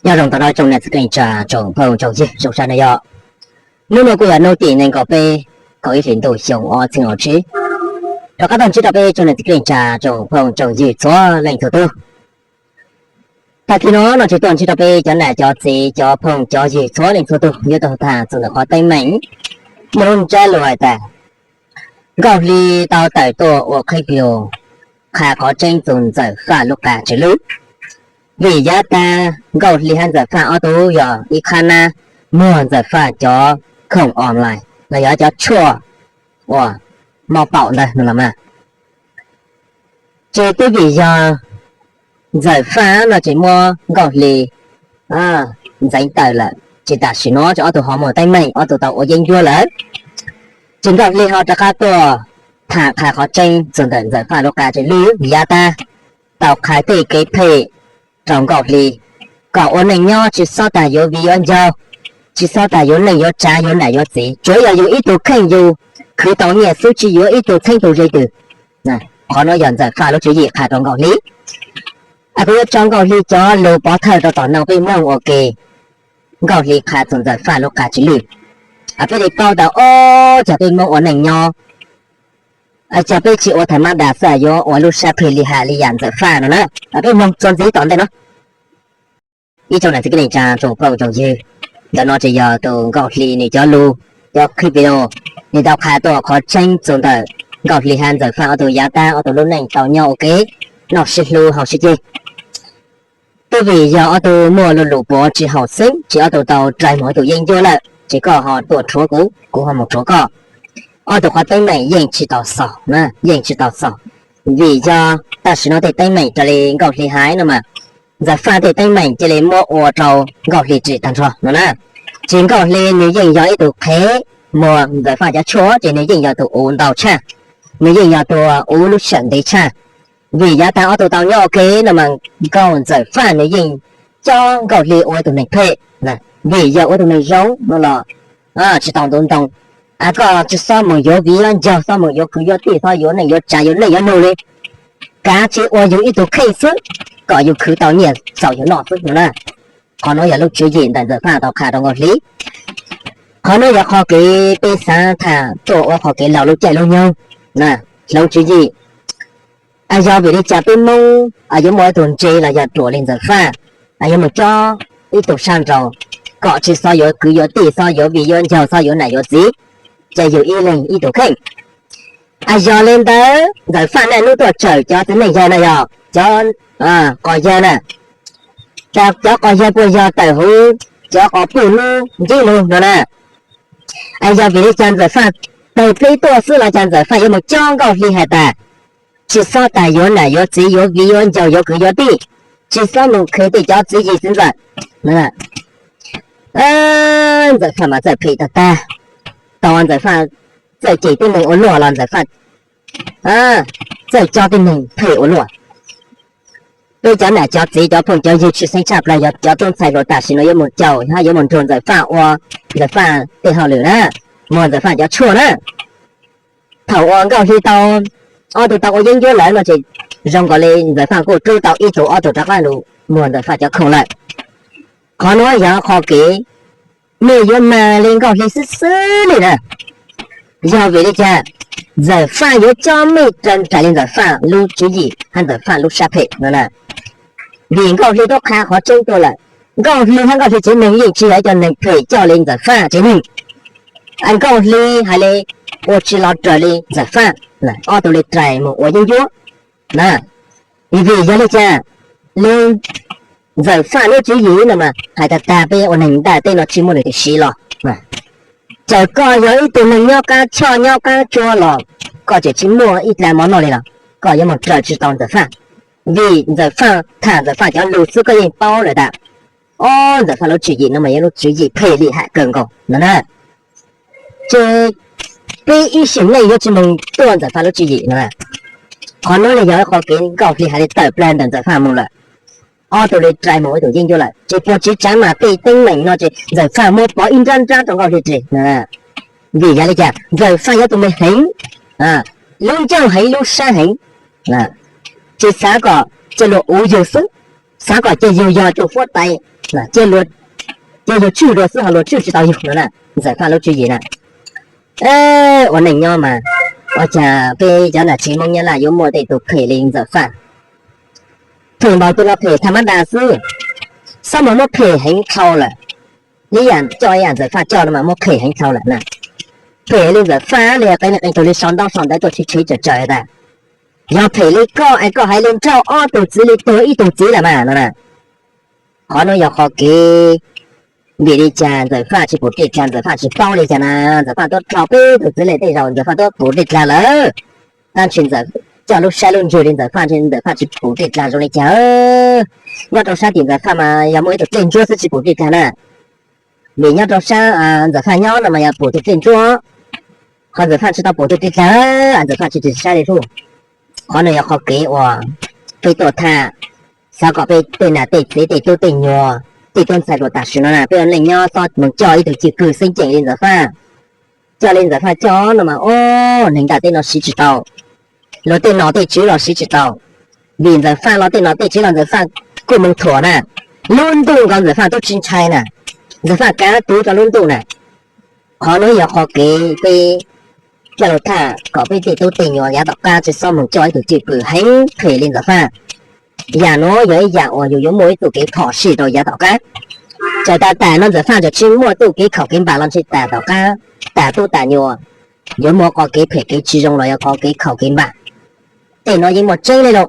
Nyob zoo tau rau tsoom niam txiv kwv tij neej tsa tsoom phooj tsoom ywg zoo sab na yog. Hnub no kuj yog hnub tim nees nkaum peb, kaum ib hlis ntuj xyoo ob txhiab kaum tsib. Rov qab tau ntsib rau peb tsoom niam txiv kwv tij neej tsa tsoom phooj tsoom ywg txhua leej txhua tug. Tag kis no no tsis tuaj ntsib rau peb cov nam cov txiv cov phooj cov ywg txhua leej txhua tug yuav tau tham txog ntawm qhov teeb meem muaj lub ntsiab lus hais tias Nkauj Hli tau tawm tuaj ua qhib pis qha qhov tseeb txog Ntxawm Faj lub qa tsis lwj. Vim yav tag Nkauj Hli hab Ntxawm Faj ob tug yog ib qhab nab muag Ntxawm Faj cov khoom online los yog cov tshuaj uas maj paum ntawd no los mas, ces twb vim yog Ntxawm Faj no ces muab Nkauj Hli ntxeev tawm lawm ces tam sim no ces ob tug ho muaj teeb meem, ob tug tau ua yeeb ncuab lawm. Ces Nkauj Hli ho rov qab tuaj tham qha qhov tseeb txog ntawm Ntxawm Faj lub qa tsis lwj. Yav tag tau qha tej kev phem rau Nkauj Hli kom ua neej nyob tsis xob tag yuav viv yuav ncaus, tsis xob tag yuav neej yuav tsav yuav nam yuav txiv, tsuav yog yus ib tug kheej yus khwv tau nyiaj xwb tsis yuav ib tug txheeb tug ze twg. Qhov no yog Ntxawm Faj lub tswv yim qha rau Nkauj Hli. Kuv yuav tso Nkauj Hli cov lus pov thawj rau tom no peb mloog ua ke. Nkauj Hli qha txog Ntxawm Faj lub qa tsis lwj, peb li paub tas ob cov peb Hmoob ua neej nyob, cov peb tsis ua tham ma das xwb yuav ua lub sab phem li has li yam Ntxawm Faj no na. Peb mloog txuas ntxiv tom ntej no. Ib tsoom niam txiv kwv tij neej tsa tsoom phooj tsoom ywg, ntawm no ces yog tus Nkauj Hli nws cov lus, cov clip video nws tau qha tuaj qhov tseeb txog ntawm Nkauj Hli hab Ntxawm Faj ob tug yav tag ob tug lub neej tau nyob ua ke, noj sib hlub haus sib ceg. Twb vim yog ob tug muaj lu lus puav tsis haum xeeb ces ob tug tau raug mus ua ib tug yeeb ncuab lawm ces koj ho tuaj rhuav kuv, kuv ho mus rhuav koj. Ob tug qhov teeb meem yeej tsis tau xaus, yeej tsis tau xaus. Vim yog tam sim no tej teeb meem raws li Nkauj Hli hais no mas, Ntxawm Faj tej teeb meem cia li muab ua rau Nkauj Hli ris tag nrho no na. Ces Nkauj Hli nws yeej yog ib tug qhev muag Ntxawm Faj cov tshuaj ces nws yeej yog tus uv ntau tshaj, nws yeej yog tus uv lub sij hawm ntev tshaj. Vim yav tag ob tug tau nyob ua ke no mas Nkauj, Ntxawm Faj nws yeej cob Nkauj Hli ua tus neeg phem. Vim yog ua tus neeg zoo no los tsis tau ntuv ntoo, koj tsis xob mus yuav viv yuav ncaus, xob mus yuav kwv yuav tij, xob yuav neej yuav tsav yuav neej yuav nug li, kav tsij ua yus ib tug kheej xwb kom yus khwv tau nyiaj txaus yus noj xwb no na. Qhov no yog lub tswv yim ntawm Ntxawm Faj tau qha rau Nkauj Hli. Qhov no yog qhov kev peb xav tham tuaj ua qhov kev laug lub caij lub nyoog, hloov tswv yim. Yog vim li cas peb Hmoob yuav muaj ib tug ntse los yog ruam li Ntxawm Faj, yuav mus cob ib tug sab nraud kom tsis xob yuav kwv yuav tij, xob yuav viv yuav ncaus, xob yuav nam yuav txiv, ces yus ib leeg ib tug kheej. Yog li ntawd Ntxawm Faj niaj hnub tuaj tsawm cov txiv neej yawg na, yog cov qos yawg na, cov qos yawg puas yog tawm huv cov qos puj hnub ncib lug no na. Yog vim li cas Ntxawm Faj tawg plib tuaj xwb los cas Ntxawm Faj yuav mus cob Nkauj Hli hais tas tsis xob tas yuav nam yuav txiv, yuav viv yuav ncaus, yuav kwv yuav tij, tsis xob mus qhia tej cov txiv yig txiv ntxawm. Ntxawm Faj mas txawj phem tag tag, tau Ntxawm Faj txawj cem tib neeg ua luaj los Ntxawm Faj txawj cob tib neeg phem ua luaj. Peb cov nam cov txiv cov phooj cov ywg tshwj xeeb tshaj plaws yog cov tub ntxhais hluas tam sim no yuav mus caum hab yuav mus nrug Ntxawm Faj ua Ntxawm Faj tej hauj lwm na, muag Ntxawm Faj cov tshuaj na. Thaum uas Nkauj Hli tau, ob tug tau ua yeeb ncuab lawm no ces zoo nkaus li Ntxawm Faj kuj rub tau ib tug ob tug rov qab lug muag Ntxawm Faj cov khoom lawm. Qhov nuav yog qhov kev mej yuav mag li Nkauj Hli xwb xwb li na. Yog vim li cas Ntxawm Faj yuav cob mej raws nraim li Ntxawm Faj lub tswv yim hab Ntxawm Faj lub sab phem no na? Vim Nkauj Hli tub qha qhov tseeb tuaj lawm. Nkauj Hli hab Nkauj Hli tsev neeg yeej tsis yog cov neeg phem coj li Ntxawm Faj tsev neeg. Nkauj Hli hais li ua tsis los raws li Ntxawm Faj, ob tug li raws mus ua yeeb ncuab na. Vim yog li cas? Li Ntxawm Faj lub tswv yim no mas hais tag tag peb ua neeg ntiaj teb no tsis muaj leej twg siv los. Txawm koj yog ib tug neeg nyob qab choj nyob qab tsua los koj tseem tsis muaj ib dlav mov noj li los koj yuav mus raws tsis tau Ntxawm Faj. Vim Ntxawm Faj tham Ntxawm Faj cov lus xwb koj yeej paub lawm tas ob Ntxawm Faj lub tswv yim no mas yog lub tswv yim phem li ham kawg nkaus no na. Ces peb ib sim neej yuav tsis mus tuaj Ntxawm Faj lub tswv yim no. Qhov nuav li yog qhov kev Nkauj Hli hais li tawm plag ntawm Ntxawm Faj mus lawm. Ob tug li raws mus ua ib tug yeeb ncuab lawm ces puas tseeb tseeb mas tej teeb meem no ces Ntxawm Faj muab pov ib nrab nrab rau Nkauj Hli ris. Vim yog li cas? Ntxawm Faj yog tus me heev, lub ncauj heev lub sab heev, tsis xav kom coj luag uv yug xwb, xav kom coj yug yog tus huab tais Cia yus tswj dua xwb ho luag tswj tsis tau yus no na. Ntxawm Faj lub tswv yim na. Ua neej nyob mas, ua cas peb cov nam tsev Hmoob Nyab Laj yuav muaj tej tus phem li Ntxawm Faj? Phem npaum twg los phem tham mab das xwb, xob mas muab phem heev dhau lawm. Ib yam coj ib yam Ntxawm Faj coj no mas muab phem heev dhau lawm na. Phem li Ntxawm Faj li qee leej qee tus li sau ntaub sau ntawv tuaj tshwm tshwm tsawm tsawm tas, yog phem li koj es koj hais li nrauj ob tug txiv li tuag ib tug txiv lawm mas no na. Qhov no yog qhov kev, vim li cas Ntxawm Faj tsis pum dej dlag, Ntxawm Faj tsis paub li cas na. Ntxawm Faj tuaj rho peb tug txiv li tej zaum Ntxawm Faj tuaj pum dej dlag lawm. Tab sis Ntxawm coj lub saib lub ntsws li Ntxawm Faj, Ntxawm Faj tsis pum dej dlag zoo li cas. Nyob rau sab tim Ntxawm Faj mas yog muaj ib tug dlej ntsuab xwb tsis pum dej dlag na. Vim nyob rau sab Ntxawm Faj nyob no mas yog pum tus dlej ntsuab, ho Ntxawm Faj tsis tau pum tus dlej dlag, Ntxawm Faj tsis tsis saib li lawm. Qhov no yog qhov kev uas peb tuaj tham, xav kom peb tej nam tej txiv tej tub tej nyuam, tej tub ntxhais hluas tam sim no na, peb ua neej nyob xob mus coj ib tug cwj pwm xeeb ceem li Ntxawm Faj. Coj li Ntxawm Faj coj no mas, o, neeg nram teb no siv tsis tau, luag tej nom tej tswv los siv tsis tau. Vim Ntxawm Faj los tej nom tej tswv los Ntxawm Faj kuj mus thuam na, lub ntuj nkaus Ntxawm Faj twb tsis ntshai na, Ntxawm Faj kav tuv rau lub ntuj na. Qhov no yog qhov kev peb coj lus tham kom peb tej tub tej nyuam yav tom qab tsis txhob mus coj ib tug cwj pwm heev phem li Ntxawm Faj. Yam no yog ib yam uas yus yuav muaj ib txoj kev phom sij rau yav tom qab. Txawm tas tam no Ntxawm Faj tseem tsis muaj txoj kev khaum kev npam los ntshe tas tom qab, tas tub tas nyuam yuav muaj qhov kev phem kev tsis zoo los yog qhov kev khaum kev npam. Tej no yeej muaj tseeb li lawm.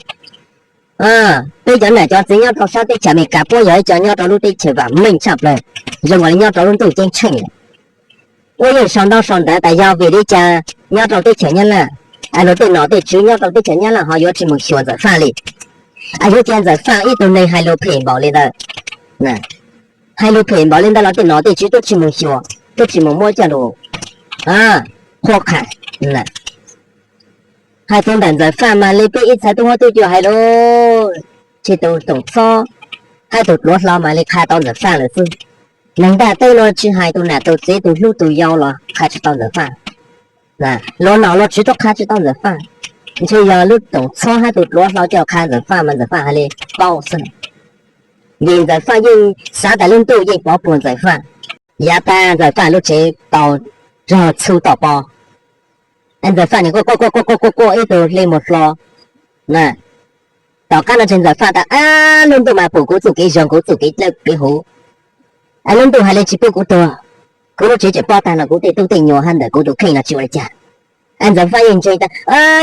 Peb cov nam cov txiv nyob rau sab teb chaws Amelikas puab yog ib co nyob rau lub teb chaws vam meej tshaj plaws, zoo nkaus li nyob rau lub ntuj ceeb tsheej lawm. Puab yeej sau ntaub sau ntawv tas yog vim li cas nyob rau teb chaws Nyab Laj, luag tej nom tej tswv nyob rau teb chaws Nyab Laj ho yuav tsis mus xyuas Ntxawm Faj li. Yuav cia Ntxawm Faj ib tug neeg hais lus phem npaum li ntawd, hais lus phem npaum li ntawd los tej nom tej tswv twb tsis mus xyuas, twb tsis mus muab coj lus qhuab qha. Hais txog ntawm Ntxawm Faj mas li peb ib txhia tub huab tub cua hais lus, tsis tus toom txhob hab tus dluav hlo mas li qha tau Ntxawm Faj lawm xwb. Neeg nram teb no tsis hais tus nam tus txiv tus hlub tus yau los qha tsis tau Ntxawm Faj. Luag nom luag tswv tub qha tsis tau Ntxawm Faj, ntshe yog lub toom txhob hab tus dluav hlo coj qha Ntxawm Faj mas Ntxawm Faj hais li paub xwb. Vim Ntxawm Faj yeej xav tas lub ntuj yeej pov puag Ntxawm Faj. Yav tas Ntxawm Faj lub tsev tau raug txhu tom pob, Ntxawm Faj nim quaj quaj quaj quaj quaj ib tug hli mus hlo na. Tom qab no ces Ntxawm Faj tas, ab, lub ntuj mas pum kuv txuj kev zoo, kuv txuj kev dlawb kev huv. Lub ntuj hais li tsis pub kuv tuag, kuv lub tsev tseem pob tag no kuv tej tub tej nyuam hab ntawm kuv tus kheej no tsis ua li cas. Ntxawm Faj yeej ntseeg tas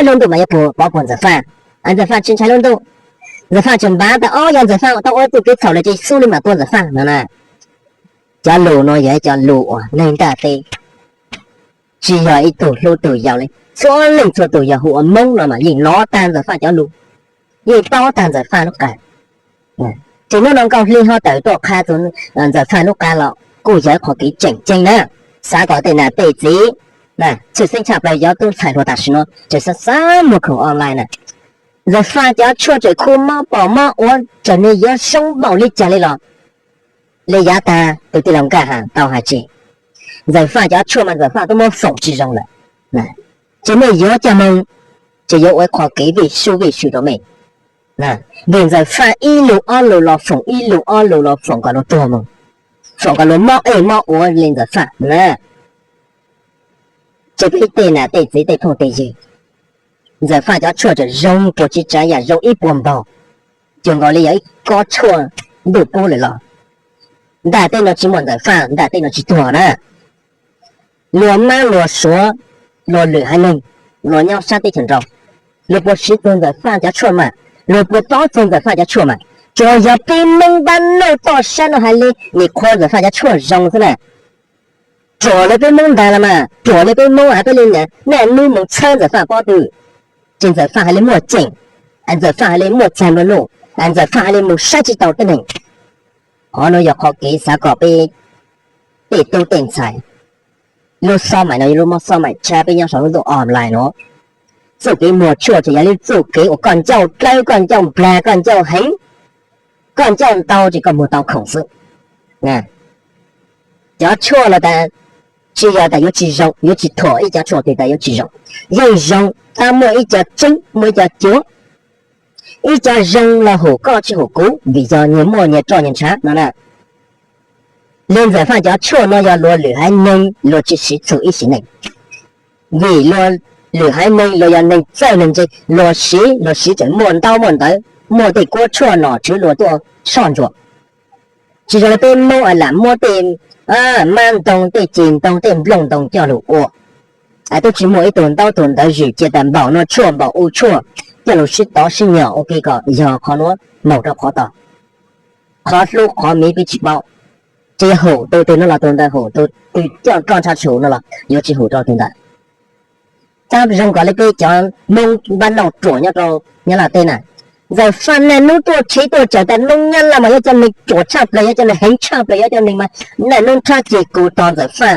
lub ntuj mas yuav pov puag Ntxawm Faj. Ntxawm Faj tsis ntshai lub ntuj. Ntxawm Faj tseem npav tas, o, yog Ntxawm Faj tau ua txuj kev txhaum lawm ces xub li mam tua Ntxawm Faj no na. Cov lus no yog cov lus uas neeg nram teb, tsis yog ib tug hlub tug yau li, txhua leej txhua tus yog hu ua Hmoob no mas yeej lov tag Ntxawm Faj cov lus, yeej paub tag Ntxawm Faj lub qa. Ces hnub no Nkauj Hli ho tawm tuaj qha txog Ntxawm Faj lub qa los kuj yog qhov kev tseem ceeb na. Xav kom tej nam tej txiv, tshwj xeeb tshaj plaws cov tub ntxhais hluas tam sim no tseem xav xav muag khoom online na. Ntxawm Faj cov tshuaj tseem khu mob pom mob ua raws ne yuav zoo npaum li cas li los, li yav tas tus tij laug Nkaj Has tau hais tseg, Ntxawm Faj cov tshuaj mas Ntxawm Faj twb muab foom tsis zoo lawm. Ces nej yuav coj moog, ces yuav ua qhov kev vij sub vij sw rau mej. Vim Ntxawm Faj ib lus ob lus los foom, ib lus ob lus los foom kom luag tuag mus, foom kom luag mob ej mob ua li Ntxawm Faj na. Ces peb tej nam tej txiv tej phooj tej ywg, Ntxawm Faj cov tshuaj tseem zoo puas tsis tsav yam zoo ib puag npaug, cuag nkaus li yog ib kob tshuaj ntuj pub lawm los. Nram tej no tsis muaj Ntxawm Faj, nram tej no tsis tuag na. Luag mab luag suav, luag lwm haiv neeg, luag nyob sab teb chaws nrau, luag puas siv txug Ntxawm Faj cov tshuaj mas, luag puas paub txug Ntxawm Faj cov tshuaj mas? Tsuas yog peb Hmoob npab nauj toj sab no hais li nim qhuas Ntxawm Faj cov tshuaj zoo xwb na. Ruam li peb Hmoob ntag los mas, ruam li peb Hmoob hais peb li niam naj nub mus txhawb Ntxawm Faj pob tw, ces Ntxawm Faj hais li muaj ceem, Ntxawm Faj hais li muaj txag nplua nuj, Ntxawm Faj hais li mus saib tsis taus tib neeg. Qhov no yog qhov kev xav kom peb tej tub tej ntxhais, lub xob maim no yog lub mob xob maim tshab peb nyob saum lub ntuj online no. Txuj kev muag tshuaj tseem yog lub txuj kev uas koj ncauj dlawb, koj ncauj nplag, koj ncauj heev, koj ncauj ntau ces koj muag tau khoom xwb. Cov tshuaj los tas tsis yog tas yuav tsis zoo, yuav tsis thuam ib cov tshuaj twg tas yuav tsis zoo. Yeej zoo, tab muaj ib co tseeb, muaj ib co cuav. Ib co zoo los hum koj tsis hum kuv, vim yog nyias muaj nyias roj nyias ntshav no na. Li Ntxawm Faj cov tshuaj no yog luag lwm haiv neeg luag tsis siv txhua ib sim neej, vim luag lwm haiv neeg luag yog neeg txawj neeg ntse, luag siv luag siv tseem muaj ntaub muaj ntawv, muaj tej kuab tshuaj nom tswv luag tuaj soj ntsuam. Tsis zoo li peb Hmoob lam muab tej mab ntoo, tej ceg ntoo, tej nplooj ntoo coj lug ua. Twb tsis muaj ib tug ntaub tug ntawv zwm cia tas npaum no tshuaj npaum u tshuaj coj lug sib tov sib nyom ua ke kom yog qhov nuav moog rau qhov tod. Qhov hlub qhov miv peb tsis paub, ces yog hum tug twg no los tug ntawd hum, tug twg coj roj ntsha tshum no los yuav tsis hum rau tug ntawd. Txhaj zoo kom li peb cov Hmoob npab nauj ruam nyob rau Nyab Laj teb na, Ntxawm Faj niaj hnub tuaj tsheb tuaj tsaws tas Hmoob Nyab Laj mas yuav cov neeg ruam tshaj plaws, yuav cov neeg heev tshaj plaws, yuav cov neeg mas niaj hnub nrhab ceg kuv tog Ntxawm Faj.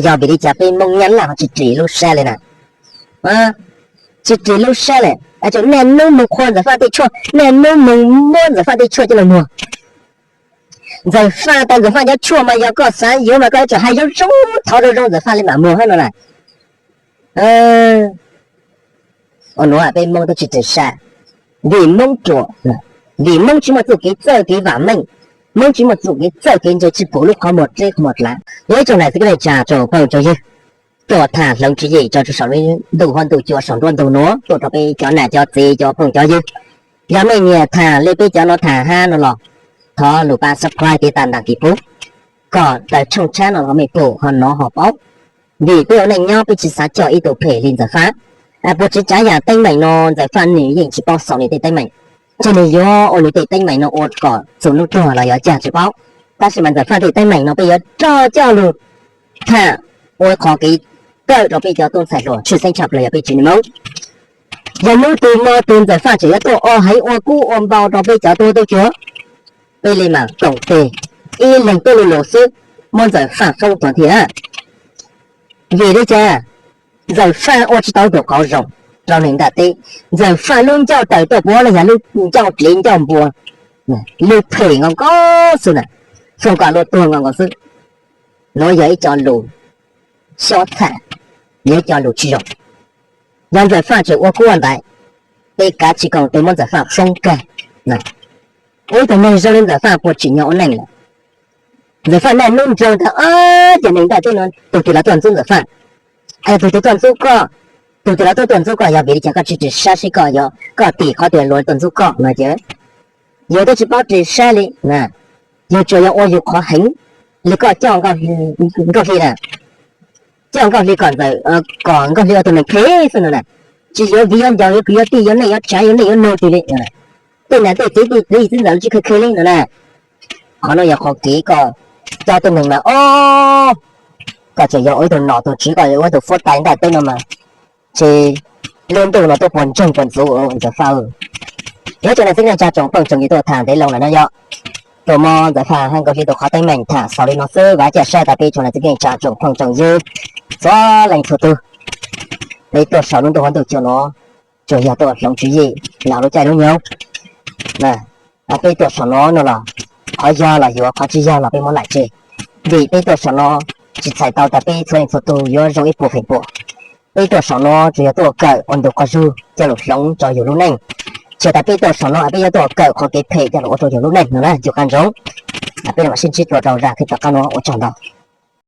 Yog vim li cas peb Hmoob Nyab Laj ho tsis ris lub sab li na? Tsis ris lub sab li, niaj hnub moog qhua Ntxawm Faj tej tshuaj, niaj hnub moog muab Ntxawm Faj tej tshuaj coj lug muag. Ntxawm Faj tas Ntxawm Faj cov tshuaj mas yog koj xav yuav mas koj yuav tsum hais zoo zoo, thov zoo zoo Ntxawm Faj li mam muag hab no na. Ua nuav peb Hmoob twb tsis ris sab, vim Hmoob ruam, vim Hmoob tsis muaj txuj kev txawj kev vam meej, Hmoob tsis muaj txuj kev txawj kev ntse, tsis pum lub qhov muag reb qhov muag dlav. Yog ib tsoom nam txiv kwv tij neej tsa tsoom phooj tsoom ywg, tuaj tham hloov tswv yim tso rua saum ntuj huab ntuj cua saum nruab ntug nuav tuaj rau peb cov nam cov txiv cov phooj cov ywg. Yog mej nyiam tham li peb cov nuav tham hab no los thov lug pab subscribe tiv tas ntaag kis pub kom tawm tshooj tshab no los mej pum ho nov ho paub. Vim peb ua neej nyob peb tsis xav coj ib tug phem li Ntxawm Faj. Puas tseeb tsav yam teeb meem no Ntxawm Faj nwg yeej tsis paub xaus nwg tej teeb meem, ces nwg yuav ua nwg tej teeb meem no ua kom txug hnub tuag los yuav cag tsis paub. Tab sis mas Ntxawm Faj tej teeb meem no peb yuav rov coj lug tham ua qhov kev kawm rau peb cov tub ntxhais hluas tshwj xeeb tshaj plaws yog peb tsev neeg Hmoob. Yog hnub twg mo twg Ntxawm Faj tseem yuav tuaj ua heev ua kub ua npau rau peb cov tub tub cuag, peb li mam koom tes ib leeg peb lu lug xwb muab Ntxawm Faj foob tuag thiab. Vim li cas? Ntxawm Faj ua tsis tau tus qauv zoo rau neeg ntiaj teb. Ntxawm Faj lub ncauj tawm tuaj puab los yog lub ncauj dlev ncauj npua, lub phem nkaus nkaus xwb na, foom kom luag tuag nkaus nkaus xwb. Nuav yog ib co lus xob tham, yog ib co lus tsis zoo. Yog Ntxawm Faj tseem ua kub ua npau, peb kav tsis koom tes muab Ntxawm Faj foob kag. Ua ib tug neeg zoo li Ntxawm Faj puas tsim nyog ua neej lawm? Ntxawm Faj niaj hnub ntsoog tas ob cov neeg ntiaj teb no tug twg los tuaj ntxub Ntxawm Faj, es tug twg tuaj ntxub koj, tug twg los tuaj tuaj ntxub koj, yog vim li cas koj tsis ris sab seb koj yuav, koj tim qhov twg luag tuaj ntxub koj no ces yus twb tsis paub ris sab li. Yus tsuas yog ua yus qhov heev li koj coj Nkauj Hli na, coj Nkauj Hli kom Ntxawm, kom Nkauj Hli ua tus neeg phem xwb no na. Tsis yuav viv yuav ncaus yuav kwv yuav tij yuav neej yuav tsav yuav neej yuav noog twg li. Tej nam tej txiv tej txiv txiv ntxawm tsis kheev kheev li no na. Qhov no yog qhov kev koj coj tej neeg mas ob, koj tseem yog ua ib tug nom tug tswv, koj ua ib tug fuab tais ntiaj teb no mas, ces lub ntuj no tuaj puas ntseeg puas ntxub Ntxawm Faj. Yog tsoom nam txiv kwv tij neej tsa tsoom phooj tsoom ywg tuaj tham ntev loo lawm no yog tuaj muab Ntxawm Faj hab Nkauj Hli tus qhov teeb meem tham xaus li no xwb. Vam thiab cia siab tas peb tsoom nam txiv kwv tij neej tsa tsoom phooj tsoom ywg txhua leej txhua tug, peb tuaj saum lub ntuj huab ntuj cua no tsuas yog tuaj hloov tswv yim los lub caij lub nyoog. Peb tuaj saum no no los qhov yog los yuav, qhov tsis yog los peb muab laim tseg. Vim peb tuaj saum no tsis txhais tau tas peb txhua leej txhua tug yuav zoo ib puas feem pua. Peb tuaj saum no tsuas yog tuaj kawm ua ntu qhov zug coj lug hloov rau yus lub neej. Tsis tas peb tuaj saum no peb yuav tuaj kawm qhov kev phem coj lug ua rau yus lub neej no na. Yus qab ntsoov, peb mam sib ntsib dua rau zaj thib tom qab no, ua tsaug ntau.